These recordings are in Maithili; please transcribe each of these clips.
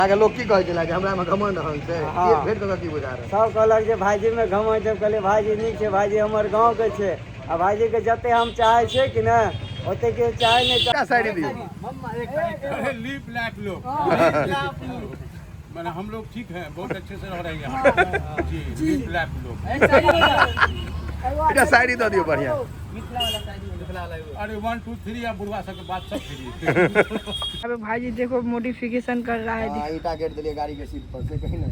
अहाँके लोक की कहै छलै जे हमरा मे घमंड रहल छै? हाँ। के भेट कऽ की बुझा रहल? सब कहलक जे भाईजी में घमंड छै। कहलियै भाईजी नीक छै, भाईजी हमर गाँव के छै, आ भाईजी के जते हम चाहे छियै कि ने ओते के चाहे नहि। एकटा साइड दियौ। अरे लीप लैप लोग, मैंने हम लोग ठीक हैं, बहुत अच्छे से रह रहे हैं यहाँ जी। लीप लैप लोग। एकटा साइड दऽ दियौ बढ़िया। अरे 1 2 3 आ बुढ़वा सबके बात सब फ्री। अबे भाईजी देखो मॉडिफिकेशन कर रहा है। हाँ, ईटा गेट देलियै गाड़ी के सीट पर से कहीं ने।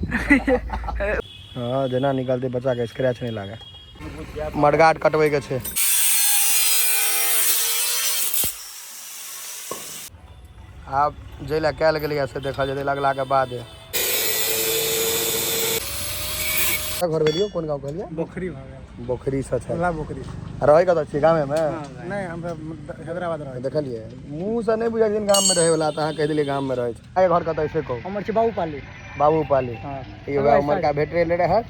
हाँ, जेना निकलते बच्चा के स्क्रैच नहीं लागे। मडगार्ड कटबै के छै। आब जै लए कयल गेलैया से देखल जेतै लगला के बाद। घर भेलियौ कोन गाँव कहलियै? बोखरी भऽ गेल। बोखरी सँ छै। टोला बोखरी। आ रहै कतऽ छियै, गामे मे? नहि, हम सब हैदराबाद रहै। देखलियै मुँह सँ नहि बुझै छथिन गाम मे रहै वला, तऽ अहाँ कहि देलियै गाम मे रहै छै। अहाँके घर कतऽ छै कहू? हमर छै बाबूपाली। बाबूपाली। हाँ। ई वएह उमरका भेट रहले रहै।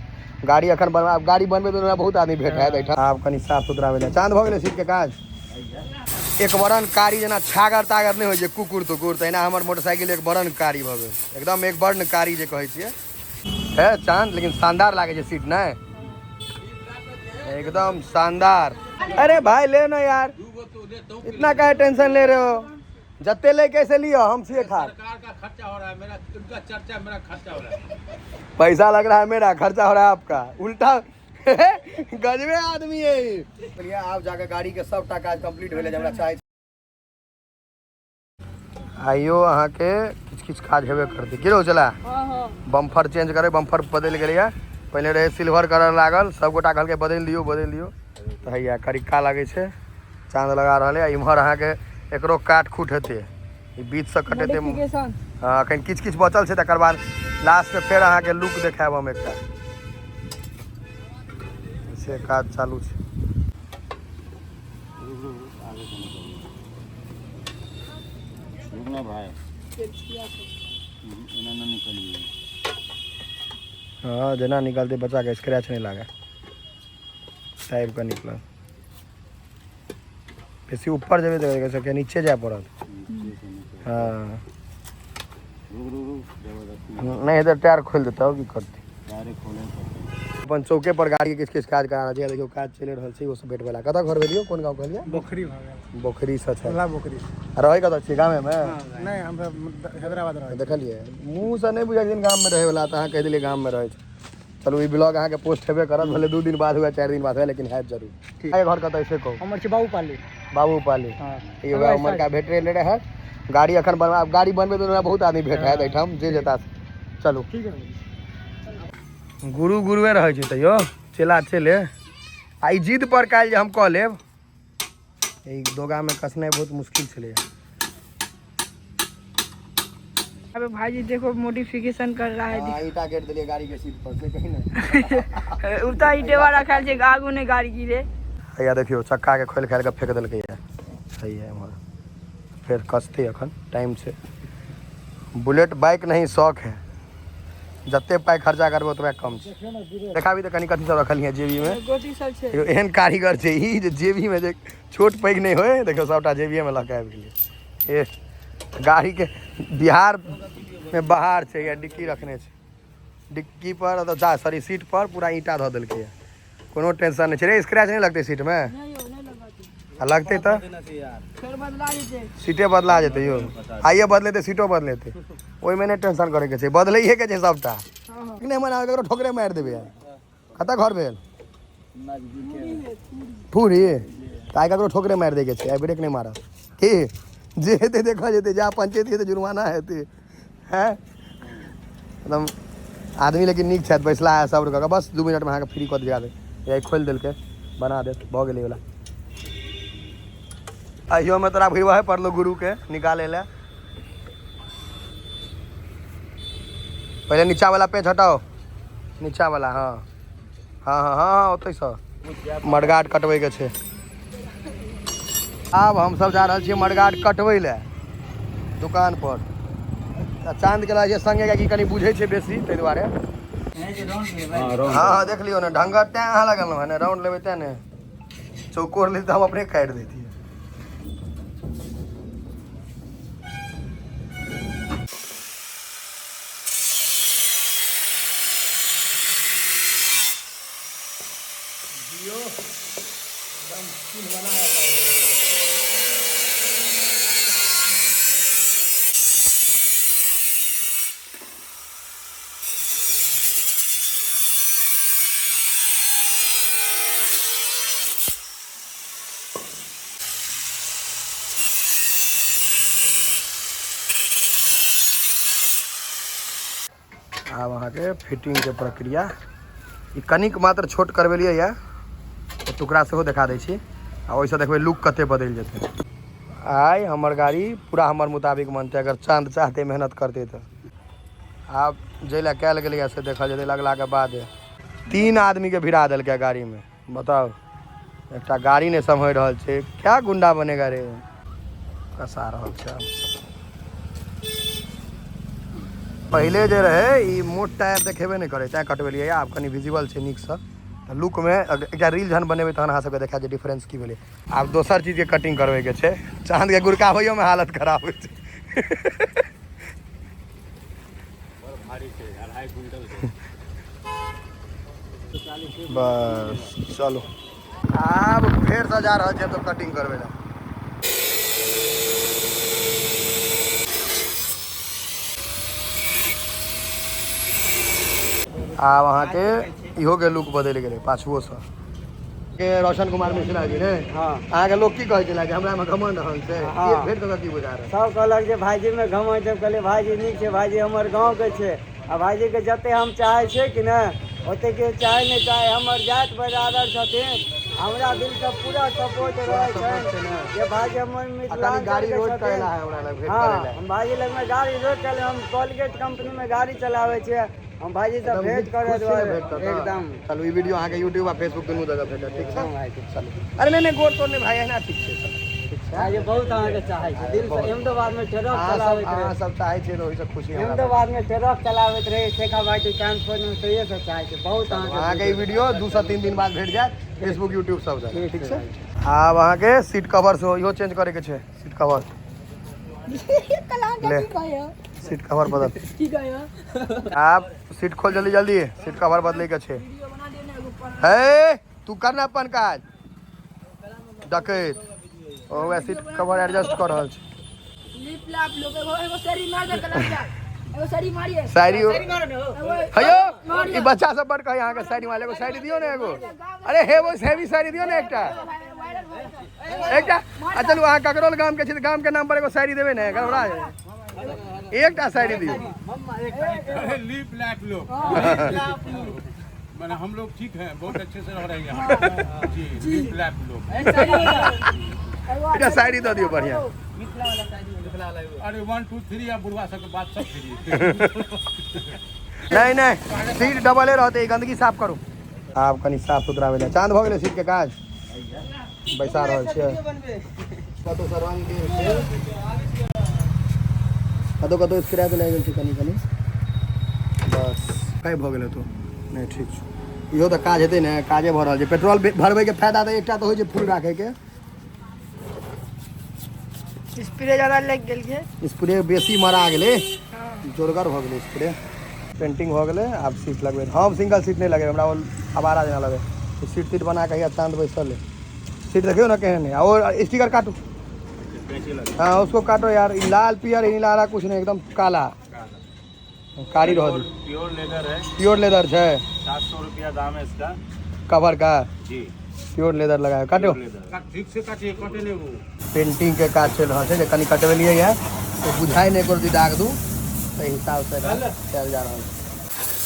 गाड़ी अखन बनवा, गाड़ी बनबै तऽ बहुत आदमी भेट हैत एहिठाम। आब कनि साफ सुथरा भेलै। चाँद भऽ गेलै सीट के काज। एक बरन कारी जेना छागर तागर नहि होइ छै कुकुर तुकुर, तहिना हमर मोटरसाइकिल एक बरन कारी भऽ गेल, एकदम एक बर्ण कारी जे कहै छियै। है चाँद, लेकिन शानदार लागै छै सीट, नहि एकदम शानदार। अरे भाई ले ना यार, इतना काहे टेंशन ले रहे हो? जते ले कैसे लियो, हम छियै ठार। सरकार का खर्चा हो रहा है मेरा, उनका चर्चा मेरा खर्चा हो रहा है। पैसा लग रहा है मेरा, खर्चा हो रहा है आपका, उल्टा गजबे आदमी है ई। चलिए आब जाके गाड़ी के सबटा काज कंप्लीट भेलै जे हमरा चाही। आइयो अहाँके किछु किछु काज हेबे करतै। की रहो चला? बम्फर चेंज करे, बम्फर बदलि गेलैया। पहिले रहै सिल्वर कलर लागल, सबगोटा कहलकै बदलि दियौ बदलि दियौ, तऽ हैया करिक्का लागै छै, चाँद लगा रहल है। इम्हर अहाँके एकरो काट खूट हेतै, ई बीच सँ कटेतै। मॉडिफिकेशन। हँ, एखन किछु किछु बचल छै, तकर बाद लास्टमे फेर अहाँके लुक देखायब हम एकटा। से काज चालू छै। रुकना भाई, एना ना निकलिए। हँ, जेना निकलतै बच्चा के स्क्रैच नहि लागे टाइप के निकलत। बेसी ऊपर जेबै तऽ सबके नीचे जाय पड़त। हँ। रुक रुक रुक, जबरदस्ती नहि हेतै टायर खोलि देतै, आओर की करतै? टायरे खोले पड़तै। अपन चौके पर गाड़ी के किछु किछु काज करा रहल छै। देखियौ काज चलि रहल छै। ओ सब भेटवला। कतऽ घर भेलियौ, कोन गाँव कहलियै? बोखरी भऽ गेल। बोखरी सँ छै। टोला बोखरी। आ रहै कतऽ छियै, गामे मे? नहि, हम सब हैदराबाद रहै। देखलियै मुँह सँ नहि बुझै छथिन गाम मे रहै वला, तऽ अहाँ कहि देलियै गाम मे रहै छै। चलू ई ब्लॉग अहाँके पोस्ट हेबे करत, भले 2 दिन बाद हुए 4 दिन बाद हुए, लेकिन हैत जरूर। अहाँके घर कतऽ छै कहू? हमर छै बाबूपाली। बाबूपाली। हाँ। ई वएह उमरका भेट रहले रहै। गाड़ी अखन बनवा, गाड़ी बनबै तऽ बहुत आदमी भेट हैत एहिठाम जे जेता। चलू ठीक है। गुरु गुरुए रहै छै तैयो चेला चेले। आ ई जिद पर काल्हि जे हम कऽ लेब, ई दोगामे कसनाइ बहुत मुश्किल छलैया। अबे भाईजी देखो मॉडिफिकेशन कर रहा है। हाँ, ईटा गेट देलियै गाड़ी के सीट पर से कहीं ने। उल्टा ईटेवा रखल छै, आगू नहि गाड़ी गिरे। हैया देखियौ चक्का के खोलि खालि कऽ फेक देलकैया। हैया एम्हर फेर कसतै, अखन टाइम छै। बुलेट बाइक नहीं शौक है, जते पाइ खर्चा करबै ओतबे कम छै। देखाबी तऽ कनि कथी सब रखलियै जेबी मे। गोटी सब छै। देखियौ एहन कारीगर छै ई जे जेबी मे जे छोट पैघ नहि होय, देखियौ सबटा जेबीए मे लऽ कऽ आबि गेलै। ए गाड़ी के बिहार मे बाहर छै या डिक्की रखने छै, डिक्की पर अथवा जा सॉरी सीट पर पूरा ईंटा धऽ देलकै। कोनो टेंशन नहि छै रे, स्क्रैच नहि लगतै सीट मे? आ लगतै तऽ फेर बदला जेतै, सीटे बदला जेतै यौ। आइए बदलेतै, सीटो बदलेतै, ओहिमे नहि टेंशन करैके छै, बदलैए के छै सबटा। नहि मना ककरो ठोकरे मारि देबै। कतऽ घर भेल? ठूरी। तऽ आइ ककरो ठोकरे मारि दैके छै, आइ ब्रेक नहि मारत की जे हेतै देखल जेतै, जा पंचायत हेतै जुर्माना हेतै। हैं एकदम आदमी लेकिन नीक छथि, बैसला है सब्र कऽ कऽ। बस 2 मिनटमे अहाँके फ्री कऽ दिया दे, खोलि देलकै, बना देत, भऽ गेलै वला। अहियोमे तोरा भिड़बहे पड़लो गुरुके निकालै लए। पहिले नीचा वाला पेच हटाओ, नीचा वाला। हाँ हाँ हाँ हाँ ओतहिसँ मडगार्ड कटबैके छै। आब हमसब जा रहल छियै मडगार्ड कटबै लए दुकान पर। आ चाँद के लागै छै संगे, कियाकि कनि बुझै छै बेसी ताहि दुआरे। हाँ हाँ देख लियौ ने ढंगर, तैं अहाँ लगल ने राउंड लेबै तैं ने, चौकोर लेबै तऽ हम अपने काटि दैतियै। एकदम चूल्ह बना। आब अहाँके फिटिंगके प्रक्रिया, ई कनिक मात्र छोट करबेलियै यऽ, ओ टुकड़ा सेहो देखा दै छी आ ओहिसँ देखबै लुक कते बदलि जेतै। आइ हमर गाड़ी पूरा हमर मुताबिक बनतै, अगर चाँद चाहतै, मेहनत करतै तऽ। आब जाहि लए कयल गेलैए से देखल जेतै लगलाके बाद। 3 आदमीके भिड़ा देलकै गाड़ीमे, बताउ, एकटा गाड़ी नहि सम्हरि रहल छै। क्या गुंडा बनेगा रे? कसा रहल छै आब। पहिले जे रहै ई मोट टायर देखेबे नहि करै, तैँ कटबेलियै। आब कनि विजिबल छै नीकसँ, तऽ लुकमे एकटा रील जहन बनेबै तहन अहाँ सबके देखा जे डिफरेंस की भेलै। आब दोसर चीजके कटिंग करबैके छै। चाँदके गुड़काबैयोमे हालत खराब होइ छै। बड़ भारी छै, 2.5 क्विंटल के। बस चलू, आब फेरसँ जा रहल छी हम कटिंग करबै लए। आब अहाँके इहो के लुक बदलि गेलै पाछुओसँ के। रोशन कुमार मिश्रा जी ने? हाँ। अहाँके लोक की कहै छलै जे हमरा मे घमंड रहल छै? हाँ। की भेट कऽ की बुझा रहल? सब कहलक जे भाइजीमे घमंड छै। कहलियै भाइजी नीक छै, भाइजी हमर गाँवके छै आ भाइजीके जते हम चाहै छियै कि ने ओते के चाहे नहि चाहे, हमर जाति बरादर छथिन, हमरा दिलसँ पूरा सपोर्ट रहै support छै छै ने। जे भाइजी हमर आ कनि मिथिलाञ्चल गाड़ी के रोड करै छथिन। ला है हमरा लग भेंट हाँ, करै ला। हम भाइजी लगमे गाड़ी रोक के हम कोलगेट कंपनी में गाड़ी चलाबै छियै, हम भाइजी से एकदम भेंट करे खुश छी ने दुआरे। भेंट कऽ कऽ? एकदम। चलू, ई वीडियो अहाँके यूट्यूब आ फेसबुक दुनू जगह भेटत, ठीक छै? एकदम भाइजी। चलू। अरे नहीं नहीं, गोड़ तोड़ नहीं भाई, एहिना ठीक छै सब, ठीक छै। भाइजी बहुत अहाँके चाहै छै दिल से। बहुत। अहमदाबाद में ट्रक अहाँ सब चलाबैत अहाँ रहे। सब चाहै छियै तऽ ओहिसँ खुशी हमरा। अहमदाबाद में ट्रक चलाबैत रहे शेखावाटी ट्रांसपोर्ट में, तैये से चाहै छै बहुत अहाँके अहाँके। ई वीडियो 2 से 3 दिन बाद भेट जायत फेसबुक, यूट्यूब सब जगह। ठीक ठीक छै। छै। आब अहाँके सीट कवर सेहो इहो चेंज करैके छै। सीट कवर ले, सीट कवर बदल। आब सीट खोल, जल्दी जल्दी, सीट कवर बदलै के छै। हे, तू कर ना अपन काज। डकैत ओ वएह सीट कवर एडजस्ट कऽ रहल छै। लिप लाप लोग, एगो एगो सरी मार दे कलम जा, एगो सरी मारिए। शायरी एगो। हेयो, ई बच्चा सब बड़ कहे अहाँके शायरी मारे। एगो शायरी दियौ ने एगो। अरे हे, वो हेवी शायरी दियौ ने एकटा। वायरल भऽ जेतै। एकटा। आ चलू, अहाँ ककरोल गाम के छी तऽ गाम के नाम पर एगो शायरी देबै ने? गड़बड़ा एकटा शायरी दियौ। अरे लीप लैप लोग, मैंने हम लोग ठीक हैं, बहुत अच्छे से रह रहे हैं यहाँ जी। लीप लैप लोग। एकटा शायरी दऽ दियौ बढ़िया। अरे 1 2 3 आ बुढ़वा सबके बात सब फ्री। नहीं नहीं, सीट डबले रहतै। ई गंदगी साफ करू। आब कनि साफ सुथरा भेलै। चाँद, भऽ गेलै सीट के काज? बैसा रहल छियै। कतौ से रंग गेल छै, कतौ कतौ स्क्रैच लागि गेल छै कनि कनि, बस। कई भऽ गेलै तो नहि ठीक छै। इहो तऽ काज हेतै ने, काजे भऽ रहल छै। पेट्रोल भरबैके फायदा तऽ एकटा तऽ होइ छै फुल राखैके। स्प्रे ज्यादा लग गेल छै। स्प्रे बेसी मरा गेलै, जोरगर भऽ गेलै स्प्रे। पेंटिंग भऽ गेलै, आब सीट लगबै। हम सिंगल सीट नहि लगेबै, हमरा ओ आवारा जेना लगै। सीट तीट बना कऽ हैया चाँद बैसल है। सीट देखियौ ने केहन है। और स्टिकर काटू। हाँ, उसको काटो यार। ई लाल पियर नीला हरा कुछ नहीं, एकदम काला कारी रह दी। प्योर लेदर है। प्योर लेदर छै। 700 रुपया दाम है इसका। कवर का? जी। प्योर लेदर लगायो, काटो। लेदर। ठीक से काटिए, कटे नहीं वो। पेंटिंग के काज चलि रहल छै, जे कनि कटबेलियै यऽ तऽ बुझाइ नहि एको दाग दू, ताहि हिसाबसँ एकरा कयल जा रहल छै।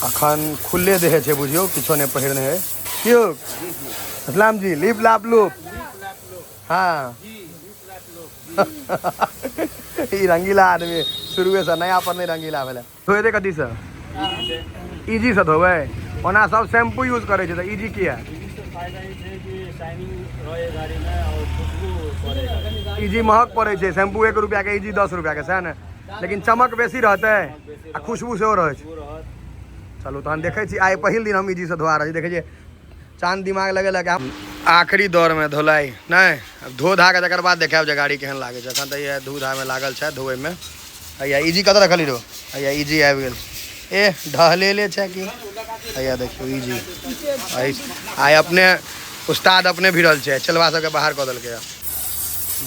अखन खुल्ले देह छै, बुझियौ किछो नहि पहिरने है। क्यों असलाम जी, लिप लाप लूप? हाँ, ई रंगीला आदमी शुरुए से, नया पर नहि रंगीला भेलै। धोए कथीसँ? इजीसँ धोबै? ओना सब शैम्पू यूज करै छै, तऽ इजी किया? फायदा ई छै कि शाइनिंग रहे गाड़ी में और खुशबू पड़े। इजी महग पड़ै छै। शैम्पू 1 रुपैआके, इजी 10 रुपैआके, सएह ने? लेकिन चमक बेसी रहतै आ खुशबू सेहो रहै छै। रहत। चलू तहन देखै छी। आइ पहिल दिन हम इजीसँ धोआ रहल छी। देखै छियै, चाँद दिमाग लगेलक। आब आखिरी दौरमे धोलाइ नहि, आब धो धा कऽ तकर बाद देखायब जे गाड़ी केहन लागै छै। एखन तऽ इएह धू धामे लागल छै धोएमे। हैया इजी कतऽ रखली रो? हैया इजी आबि गेल। ए, ढहलेले छै की? हैया देखियौ इजी। आइ आइ अपने उस्ताद अपने भिड़ल छै, चलवा सबके बाहर कऽ देलकै।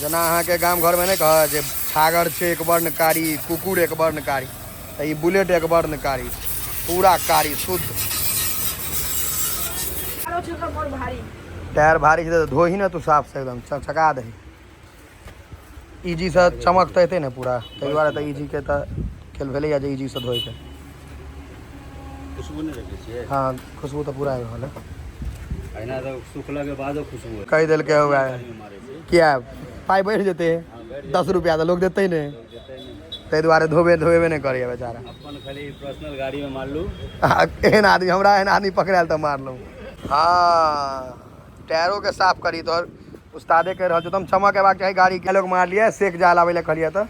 जेना अहाँके गाम घरमे नहि कहत जे छागर छै एक वर्ण कारी, कुकुर एक वर्ण कारी, तऽ ई बुलेट एक वर्ण कारी, पूरा कारी शुद्ध। टायर भारी छै तऽ धोही ने तू साफ से, एकदम चकचका दही। इजीसँ चमक तऽ एतै ने पूरा, ताहि दुआरे तऽ इजीके तऽ खेल भेलैए जे इजीसँ धोइके। खुशबू नहि रखै छियै? हँ, खुशबू तऽ पूरा आबि रहल है। अहिना तऽ सुखलाके बादो खुशबू। कहि देलकै हुआ किया पाइ बढ़ि जेतै, 10 रुपैआ तऽ लोक देतै नहि, ताहि दुआरे धोबे धोबेबे नहि करैए बेचारा। अपन खाली पर्सनल गाड़ीमे मारलू। एहन आदमी हमरा, एहन आदमी पकड़ायल तऽ मारलहुँ। हँ, टायरोके साफ करी, तोहर उस्तादे कहि रहल छौ। तऽ चमक अयबाक चाही गाड़ी के। लोक मारलियै सेक जाल आबै लए कहलियै तऽ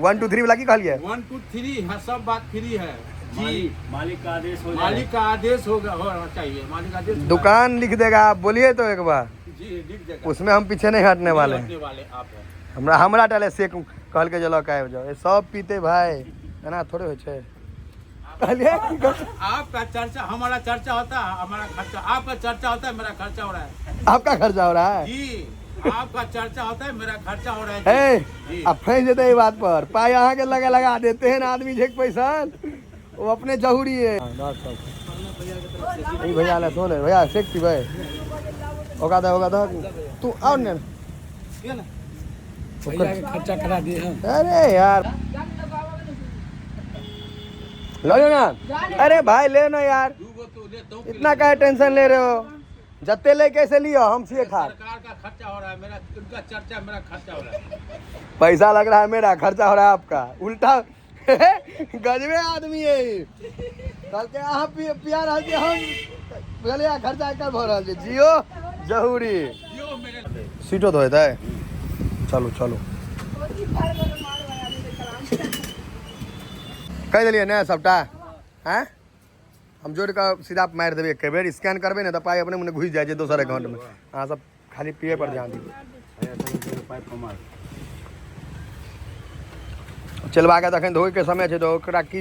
1 2 3 वाला की कहलियै? 1 2 3, हाँ, सब बात फ्री है जी। मालिक का आदेश हो जाए। मालिक का आदेश होगा, होना चाहिए मालिक का आदेश। दुकान लिख देगा, आप बोलिए तो एक बार। जी, लिख देगा। उसमें हम पीछे नहीं हटने वाले हैं। हटने वाले आप हैं। हमरा हमरा टाले सेक कहलकै जे लऽ कऽ आबि जाओ। ए सब पीते भाई, एना थोड़े होइ छै। कहलियै की कह- आपका चर्चा हमारा चर्चा होता है, हमारा खर्चा। आपका चर्चा होता है, मेरा खर्चा हो रहा है। आपका खर्चा हो रहा है? जी, आपका चर्चा होता है, मेरा खर्चा हो रहा है जी। हे जी। अब फंस जेतै एहि बात पर, पाइ अहाँके लगा लगा देते हैं ना आदमी झेक पैसा, वो अपने जरूरी है। ई भैया ले सुन, भैया सेक पीबै, ओकरा दे, ओकरा दे, तू आउ ने। खर्चा करा दिए हम। अरे यार लो लो ना, अरे भाई ले ना यार, इतना का टेंशन ले रहे हो? जत्ते ले कैसे लियो, हम छिए खार। सरकार का खर्चा हो रहा है, मेरा उनका चर्चा मेरा खर्चा हो रहा है। पैसा लग रहा है मेरा, खर्चा हो रहा है आपका, उल्टा। गजबे आदमी है ई। कहलकै अहाँ पिया रहल छी, हम बुझलियै खर्चा एकर भऽ रहल छै। जियो जरूरी। जियो मेरे। सीटो धोएतै, चलू चलू। कहि देलियै ने सबटा। आँय हम जोड़ि कऽ सीधा मारि देबै, एक बेर स्कैन करबै ने तऽ पाइ अपने मने घुसि जाइ छै दोसर अकाउंटमे। अहाँ सब खाली पिए पर ध्यान दियौ। पाइप कमाल। चलबाके तऽ एखन धोइके समय छै, तऽ ओकरा की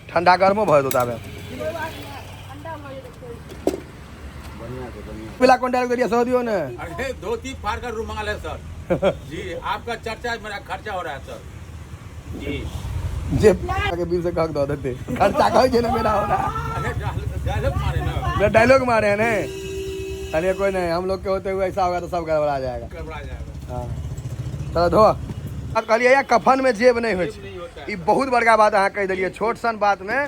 ठंडा गर्मो भऽ जेतौ ताबे। पिला कोन डायलॉग देलियै सेहो दियौ ने। अरे धोती फाड़ कर रुमाल है सर जी। आपका चर्चा मेरा खर्चा हो रहा है सर जी। जे के बीच से कह दऽ देतै, खर्चा कहै छै ने मेरा हो रहा है। अरे डायलॉग मारे ना। मेरा डायलॉग मारे हैं ने, चलिए कोई नहीं, हम लोग के होते हुए ऐसा होगा तो सब गड़बड़ा जाएगा। गड़बड़ा जाएगा। हाँ चलो धो। आब कहलियै या कफन में जेब नहीं होइ छै, नहीं होता है। ई बहुत बड़का बात अहाँ कहि देलियै। छोट सन बात में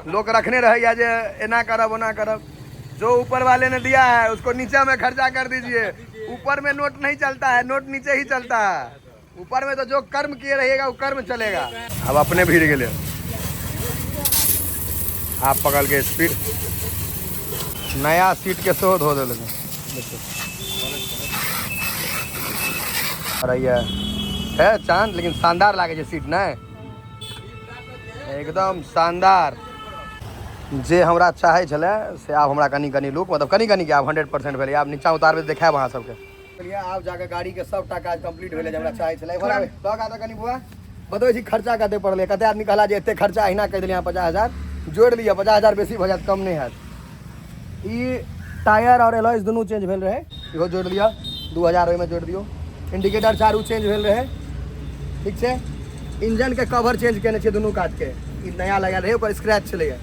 लोक रखने रहैया जे एना करब ओना करब। जो ऊपर वाले ने दिया है उसको नीचा में खर्चा कर दीजिए। ऊपर में नोट नहीं चलता है, नोट नीचे ही चलता है। ऊपर में तो जो कर्म किए रहिएगा वो कर्म चलेगा। अब अपने भीड़ गेले, आप पकड़ के स्पीड। नया सीट के सेहो धो देलक। अरे है चांद, लेकिन शानदार लागे छै सीट ने, एकदम शानदार। जे हमरा चाहै छलै से आब हमरा कनि कनि लुक, मतलब कनि कनि के आब 100% भेलै। आब नीचा उतारबै तऽ देखायब अहाँ सबके। आब जाके गाड़ी के सबटा काज कंप्लीट भेलै जे हमरा चाहै छलै। इम्हर आबै लग आ तऽ कनि बुआ बतबै छी खर्चा कते पड़लै। कते आदमी कहला जे एते खर्चा अहिना कहि देलियै, अहाँ 50,000 जोड़ि लिअ, 50,000 बेसी भऽ जायत, कम नहि हैत। ई टायर आओर एलॉयज दुनू चेंज भेल रहै, इहो जोड़ि लिअ, 2000 ओहिमे जोड़ि दियौ। इंडिकेटर चारू चेंज भेल रहै, ठीक छै। इंजनके कवर चेंज केने छियै दुनू कातके, ई नया लगायल रहै, ओकर स्क्रैच छलैए।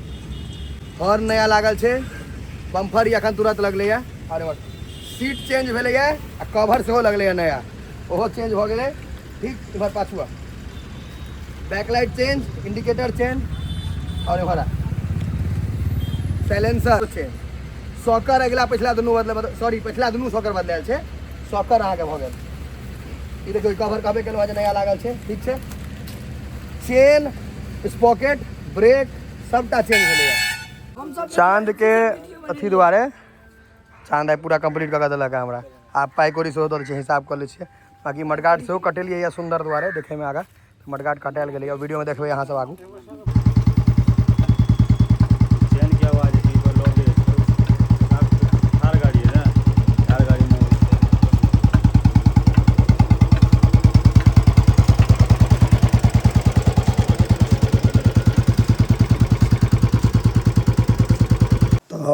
हॉर्न नया लागल छै, बम्फर ई एखन तुरंत लगलैए। आओर एम्हर सीट चेंज भेलैए आ कवर सेहो लगलैए नया, ओहो चेंज भऽ गेलै। ठीक, इम्हर पाछू आ बैकलाइट चेंज, इंडिकेटर चेंज, आओर एम्हर आ साइलेंसर चेंज, सॉकर अगिला पछिला दुनू बदले, सॉरी पछिला दुनू सॉकर बदलायल छै, सॉकर अहाँके भऽ गेल। ई देखियौ कवर कहबे केलहुँ जे नया लागल छै, ठीक छै। चेन, स्पॉकेट, ब्रेक सबटा चेंज भेलैए। चाँद के अथी दुआरे चाँद आइ पूरा कम्प्लीट कऽ कऽ देलक हमरा। आब पाइ कौड़ी सेहो दऽ दै छै, हिसाब कऽ लै छियै। बाँकी मडगार्ड सेहो कटेलियै यऽ सुन्दर दुआरे देखैमे आगाँ मडगार्ड कटायल गेलैए, वीडियोमे देखबै अहाँ सब आगू। चैन के आवाज है, कहीं पर लॉक है। थार गाड़ी है ना, थार गाड़ी में तऽ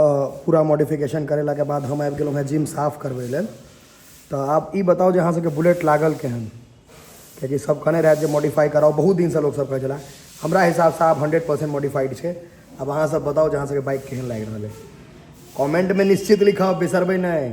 पूरा मॉडिफिकेशन करेलाके बाद हम आबि गेलहुँ हेँ जिम साफ करबै लेल। तऽ आब ई बताउ जे अहाँ सबके बुलेट लागल केहन, कियाकि सब कहने रहै जे मॉडिफाई कराउ, बहुत दिनसँ लोक सब कहै छलै। हमरा हिसाबसँ आब 100% मॉडिफाइड छै। आब अहाँ सब बताउ जे अहाँ सबके बाइक केहन लागि रहल है, कमेंटमे निश्चित लिखब, बिसरबै नहि।